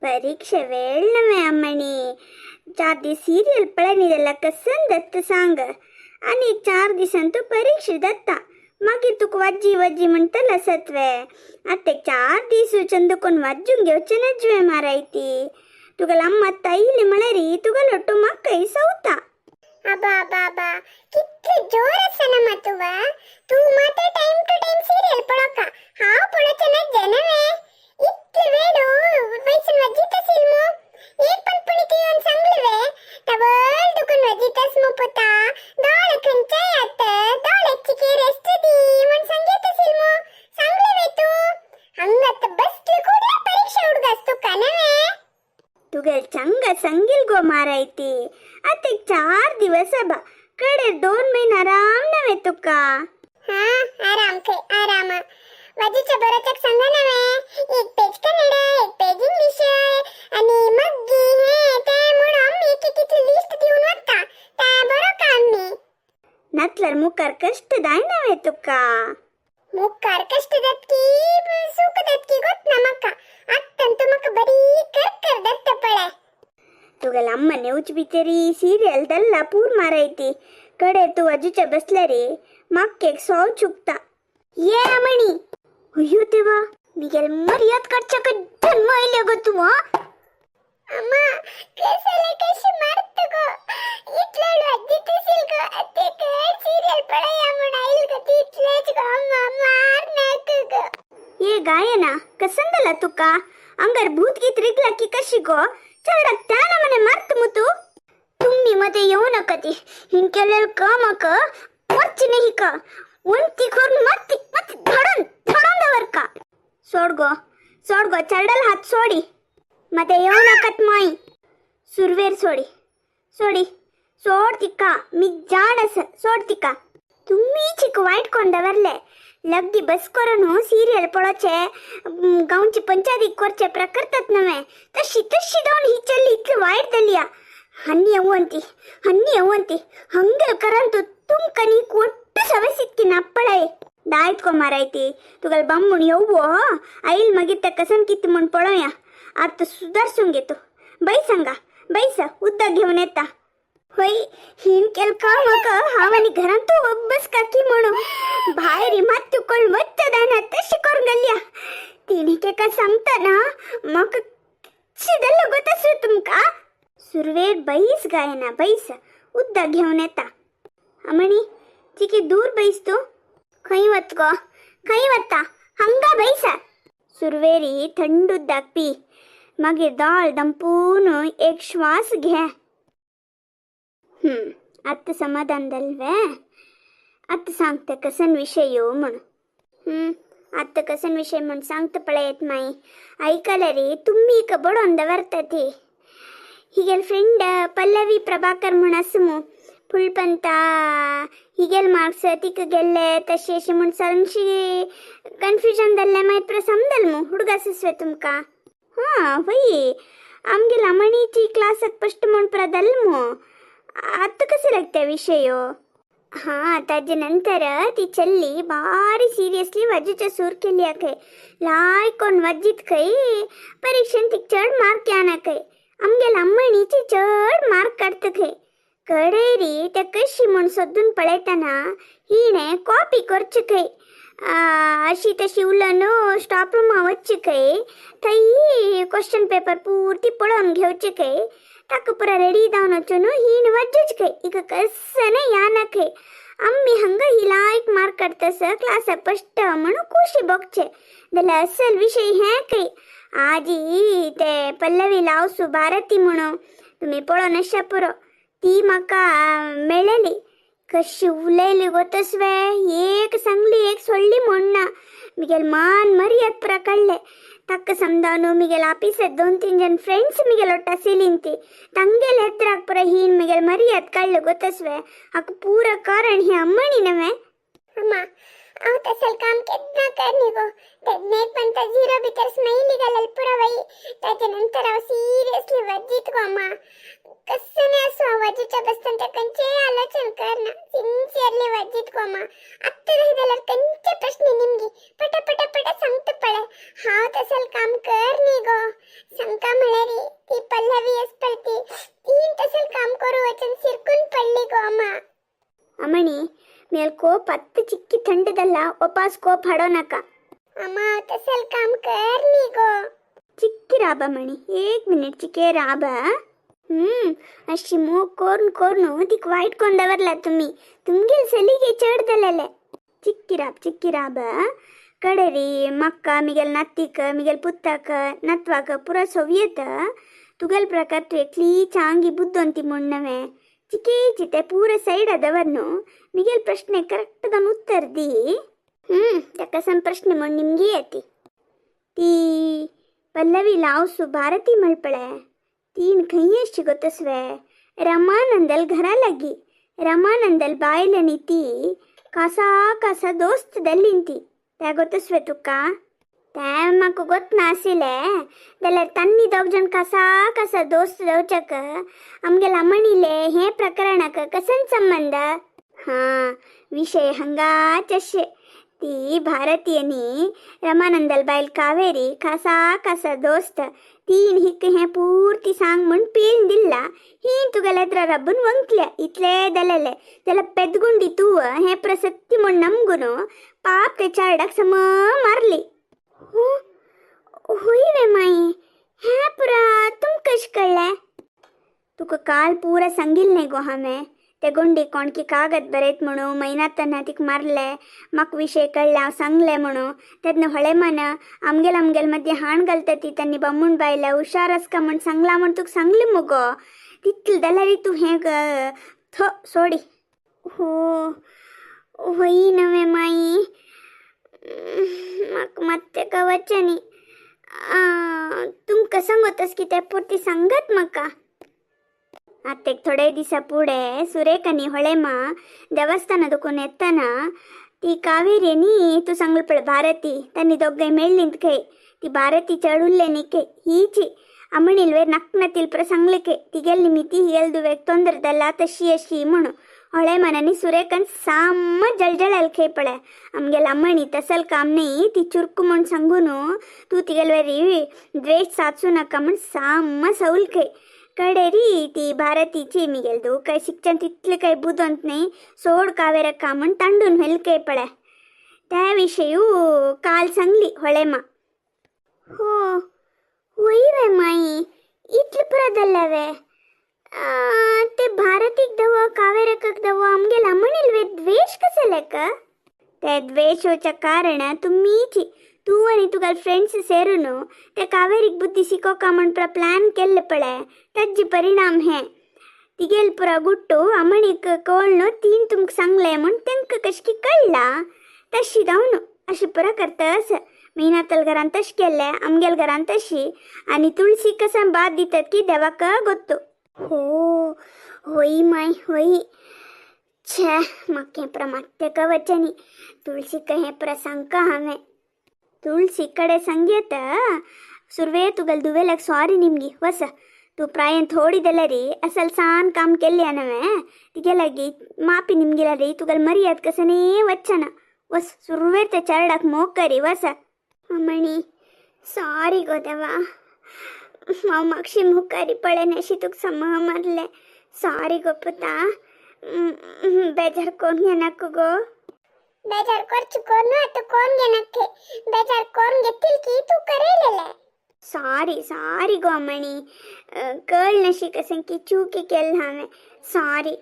परीक्षे वेळ नव्हे अम्मणी. 4 दीस सिरियल पळयनी जाल्यार कसन दत्त सांग. आनी 4 दिसान तूं परीक्षा दत्ता, मागीर तुका वाजी वाजी म्हणटल आसत वे. आतां 4 दीस चंदकोन वाजूंक घेवचें नजवे मारायती. तुका अम्मा आयली म्हळ्यार तुका लोटू म्हाकाय सवता. अबा अबा अबा, कितले जोर आसा ना मातुवा. तूं मात टायम टू टायम सिरियल पळोवका, हांव पळोवचें नज्जे नव्हे. इतले वेळ वयसून वाजीत असेल मू. एक पण पुणी तूं येवन सांगले वे तवळ दुखून वाजीतस मू पुता, दोळे खंयच्याय येत, दोळे चिके रेस्ट दी म्हण सांगेत असेल मू. सांगले वे तूं? हंगात बसले कुडल्या परीक्षा उडगास तुका नव्हे. तुगेल चंग संगिल गो मारायती. आता 4 दिवस बा, कडे 2 महिने आराम नव्हे तुका. हा आराम खंय आराम. वाजीच्या बरोचक सांगा नव्हे, 1 पेज कन्नड, 1 पेज इंग्लिश आणि मग्गी हे ते म्हणून एक एक इतली लिस्ट दिवन वता ता बरो का आम्ही. नतलर मुखार कष्ट दाय नव्हे तुका. मुखार कष्ट जातकी सुख जातकी गोत ना म्हाका. आत्तां तूं म्हाका बरी कर कर दत्त पळय. तुगेल अम्मा नेवच बिचारी सिरियल दल्ला पूर मारायती. कडे तू वाजूच्या बसल्या रे माक्क एक सॉव चुकता. ये अमणी, अय्यो तेव्हा मिगेल मर्याद काडच्या का जन्म आयले गो तूं. हा अम्मा कसले कशी मारत गो, इतले वाजीत असेल गो. ते काय सिरियल पळया म्हण आईल गो तितलेच गो. अम्मा मार नाक गो. ये गायना कसंदला तुका अंगर भूत गीत रिगला की कशी गो चरडक त्या मने मारत मुतू. तुम्ही मध्ये येऊ नका ती हिंकेलेल क मक मच्ची नाही का उंती खोर मत्ती मत्ती धडून धडून दवर का. सोड गो सोड गो चरडल हात सोडी, मध्ये येऊ नकात माई. सुरवेर सोडी सोडी सोड तिका, मी जाण अस सोड तिका. तुम्ही चिक वाईट कोण दवरले लग्गी बस करून सिरियल पळोवचे गांवची पंचायती करचे प्रकरतात नव्हे. तशी तशी जाऊन ही चल्ली इतली वाईट दलिया. हन्नी अव्वंती हन्नी अव्वंती हंगेल करंतु तुमकनी ಕೊಟ್ಟು ಸವಸಿಕ್ಕಿ ನಪ್ಪಳೈ ದಾಯ್ತ್ಕೊ ಮಾರಾಯ್ತಿ. ತುಗಲ್ ಬಮ್ಮುಣ್ ಯವ್ವೋ ಐಲ್ ಮಗಿತ್ತ ಕಸನ್ ಕಿತ್ತು ಮುಣ್ ಪೊಳೋಯ आत सुधारसून घेतो. बैस हंगा बैस, उद्दा घेऊन येता. होय हिन केल का मग हांव आनी घरांत तूं बस काकी म्हणू भायर मात कोण वच्च जायना तशी करून गेल्या. तिणे केका सांगता ना म्हाका शिदल्लो गोत तुमका. सुरवेर बैस गायना बैस, उद्दा घेऊन येता. अमणी चिकी दूर बैस तूं. खंय वत गो खंय वता हंगा बैस. सुरवेरी थंड उदक पी, मागीर दोळ दंपून एक श्वास घे. आत्तां समाधान जालें. आत्तां सांगता कसन विशय यो म्हण. आत्तां कसन विशय म्हण सांगता पळयात माई. आयकले रे तुमी एक बडोवन दवरता ती. हिगेल फ्रेंड पल्लवी प्रभाकर म्हण आसा मू, फुलपंता हिगेल मार्क्स तिका गेल्ले तशें अशें म्हण सामशी कन्फ्युजन जाल्लें. मागीर पुरो समजल मू हुडगास तुमकां. हां वय आमगे लमणीची क्लासाक फस्ट म्हण पुरो जाल मू. आतां कसं लागता विशय. हां ताजे नंतर ती चल्ली भारी सिरियसली वाजूच्या सूर केली खंय लायक कोण वाजीत खंय परीक्षेन तिका चड मार्क येना खंय. आमगे लमणीची चड मार्क काडटा खंय. कडेरी ते कशी म्हण सोदून पळयतना हिणें कॉपी करची खंय. अशी तशी उलोवन स्टॉप रुमा वचची खंय, थंय क्वेश्चन पेपर पुर्ती पळोवन घेवची खंय. ताका पुरो रेडी जावन वचून हिण वाजूच खंय. हिका कसने याना खंय. आम्ही हंगा ही लायक मार्क काडतस क्लासा फस्ट म्हणून खुशी भोगचे जाल्यार असल विशय हें खंय. आजी ते पल्लवी लावसू भारती म्हणून तुमी पळोवन आशा पुरो. ती म्हाका मेळ्ळेली कशी उलयली गो तसवे, एक सांगली एक सोडली म्हण ना. मिगेल मान मर्याद पुरा काडले. ताका समजावन मिगेल ऑफिसात 2-3 जण फ्रेंड्स मिगेल ಒಟ್ಟು आशिल्लीं ती तांगेले हत्राक पुरा हीन मिगेल मर्याद काडले गो तसवे. हाका पुरा कारण ही अम्मणी नव्हे. अम्मा हांव तसल काम केन्ना करनी गो. तेन्ना एक पण झिरो भितर स्मायली घालल पुरो वय. ताजे नंतर हांव सिरियसली वजीत गो अम्मा. कसने असो हांव वजीच्या बसतान ते खंयचेय आलोचन करना, सिन्सियरली वजीत गो अम्मा. आत्तां जाय जाल्यार खंयचे प्रश्न निमगी पटा पटा पटा सांगता पळय. हांव तसल काम करनी गो. सांगता म्हळ्यार मिगेल कोप अत्त चिक्की थंडदಲ್ಲ वापस कोप हाडो नका. अम्मा तसल काम कर नी गो. चिक्की राबा मणी, एक मिनिट चिके राबा. अशी मोग कोरून कोरून तिक वाईट कोण दवरला तुम्ही, तुमगेल सलिगे चड दलेले. चिक्की राब चिक्की राब. कडेरी मक्का मिगेल नत्तीक मिगेल पुत्ताक नत्वाक पुरा सोवियत तुगेल प्रकार तू एकली चांगी बुद्धोंती मुण्णवे. चिके चिते पूरा सैड ಅದವನ್ನು ಮಿಗೆಲ್ ಪ್ರಶ್ನೆ ಕರೆಕ್ಟ್ ದನ್ ಉತ್ತರ ದಿ. ತಕ್ಕ ಪ್ರಶ್ನೆ ಮೊಣ್ ನಿಮ್ಗೆ ಅತಿ. ತೀ ಪಲ್ಲವಿ ಲಾವ್ಸು ಭಾರತಿ ಮಳ್ಪಳೆ ತೀನ್ ಖೈಯಷ್ಟು ಗೊತ್ತಸ್ವೆ ರಮಾನಂದಲ್ ಘರ ಲಗ್ಗಿ ರಮಾನಂದಲ್ ಬಾಯಿಲ ತಿ ಕಾಸಾ ಕಾಸಾ ದೋಸ್ತದಲ್ಲಿಂತಿ ತ್ಯಾ ಗೊತ್ತಸ್ವೆ ತುಕ್ಕ? त्या म्हाका गोत नाशिल्ले जाल्यार तांणी दोग जाण कसा कसा दोस्त दवचक आमगेले अमणिले हे प्रकरणाक कसन संबंध? हां, विषय हंगाच अशे. ती भारतीयनी रमानंदल बायल कावेरी खासा खासा दोस्त तीन हिक हें पूर्ती सांग म्हूण पेन दिल्ला. ही तुगेले रब्बून वंकल्या इतले दलेले जाल्यार पेदगुंडी तूं हें प्रसत्ती म्हूण नमगुनो पाप ते चारडाक सम मारली. हो होय वे माई, हें पुरा तुमकां कशें कळ्ळें? तुका काल पुरा सांगिल्लें न्ही गो हांवें, ते गुंडी कोणकी कागद बरयत म्हणू मैनातना तिका मारले, म्हाका विशय कळ्ळें हांव सांगलें म्हणू. तेन्ना होळे मन आमगेल आमगेल मदीं हाण घालता ती तांणी बामूण बायला हुशार आसका म्हूण सांगलां म्हूण तुका सांगलें मुगो. तितलें जाल्यार तूं हें थो सोडी. हो होय नवें माई, म्हाका मात्तें कवचें न्ही. तुमकां सांगतस कितें पुर्ती सांगात म्हाका. आत्तेक थोडे दिसा फुडें सुरेख आनी होळेमा देवस्थाना दुकून येतना ती कावेरी न्ही तूं सांगलें पळय भारती तांणी दोगांय मेळ्ळीं खंय. ती भारती चड उरलें न्ही खंय हीची अमणील वेर नक्नतील प्र सांगलें खंय तिगेली मिती हिगेल दुवेक ತೊಂದರೆ दल्ला तशी अशी म्हणून. होळेमान आनी सुरेखान साम्म जळजळाल खंय पळय. आमगेल अम्मणी तसल काम न्ही, ती चुरकू म्हूण सांगून तूं तिगेल वेरी द्वेश साचू नाका म्हूण साम्म सौल खंय. कडेरी ती भारतीची मिगेल दू काय शिक्षण तितलें काय बुदवंत न्ही, सोड कावेरक्का म्हूण तांडून व्हेल खंय पळय. त्या विशयू काल सांगली होळेमा. हो होय वे माई, इतलें पुरो जाल्लें वे? ते भारतीक दवो कावेरकाक दवो आमगेल अमणील वे द्वेश कसलेक? ते द्वेशोच्या कारण तुमीची तूं आनी तुगेले फ्रेंड्स सेरून ते कावेरीक बुद्धी शिकोवका म्हूण प्लॅन केल्ले पळय, ताजे परिणाम हे. तिगेल पुरा गुट्टू अमणीक कळ्ळो तीन तुमकां सांगलें म्हूण तांकां कशें की कळ्ळा तशी जावन अशें पुरा करता. मीनातल घरान तशें केल्लें, आमगेल घरान तशी आनी तुळशी कसा बाद दितात की देवाक गोत्तू. हो होय माय होय. छे म्हाका हें पुरा मात्तें कवचें न्ही. तुळशीक हें पुरा सांगका हांवें. तुळशी कडेन सांगयत सुरवे तुगेल दुवेल्याक सॉरी निमगी वस. तूं प्रायन थोडी जाल्यार असल सान काम केल्लें नवें तिगे लागीं मापी निमगिल्यार तुगेल मर्याद कसनी वचना. वस सुरवेर त्या चेरडाक मोग करी वस. अमणी सॉरी गो देवा, हांव मागशी मुखारी पळयनाशी तुका समा मारलें. सॉरी गो पुता, बेजार कोण घेनाका गो. बेजार करचू कोण आतां कोण घेनाके, बेजार कोण घेतील की तूं करयलेलें. सॉरी सॉरी गो अमणी, कळ नाशी कशें की चूक केल्लें हांवें. सॉरी.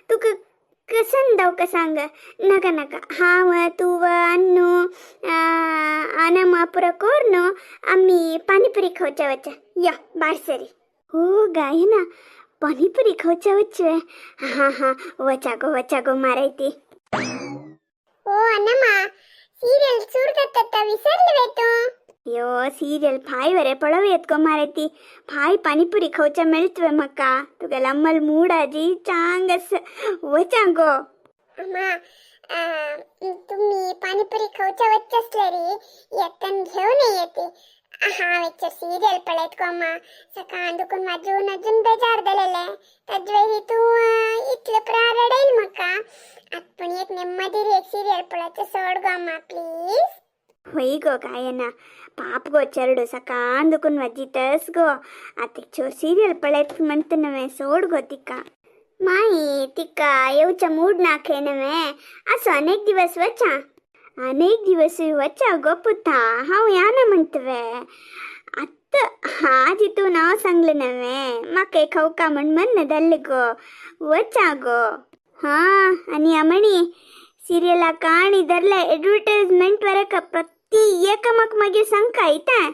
तुका कसन दवका सांग? नाका नाका, हांव तूं अन्नू आनमा पुरा कोरून आमी पानीपुरी खावच्या वचा या भायर सरी. हो गायना पानीपुरी खावच्या वचवे. हां हां वचा गो वचा गो माराय ती. ओ अनमा, सिरियल सुरू जाता विसरले वे तूं? अयो सिरियल फाय वरे पळोवयेत गो मारे ती. फाय पानीपुरी खावच्या मेळतवे म्हाका. तुगेला अम्मल मूडाजी चांग आसा, वचा गो. अम्मा तुम्ही पाणीपुरी खावच्या वच्चे असले येतन घेऊन येते. हांव हेचेर सिरियल पळयत गो अम्मा, सकाळ दुखून वाजून अजून बेजार जालेले. ताजे वयरी तूं इतलें पुरा रडयल म्हाका. आतां पूण एक नेम्मदी एक सिरियल पळोवचें सोड गो अम्मा प्लीज. होय गो गायना, पाप गो चेरडू सकाळ दुखून वाजितस गो. आतां चो सिरियल पळयत म्हणटा नवें, सोड गो तिका. माई तिका येवच्या मूड ना खे नवे. असो अनेक दिवस वचा, अनेक दिवस वचा गो पुता. हांव याना म्हणतवे आत्ता आजी तूं नांव सांगलें नवे, म्हाका एक खावका म्हण मन धरलें गो. वचा गो. हा, आणि अमणी सिरियला काणी धरले एडवर्टाइजमेंट वरक प्रति एक म्हाका मागीर सांगका येता.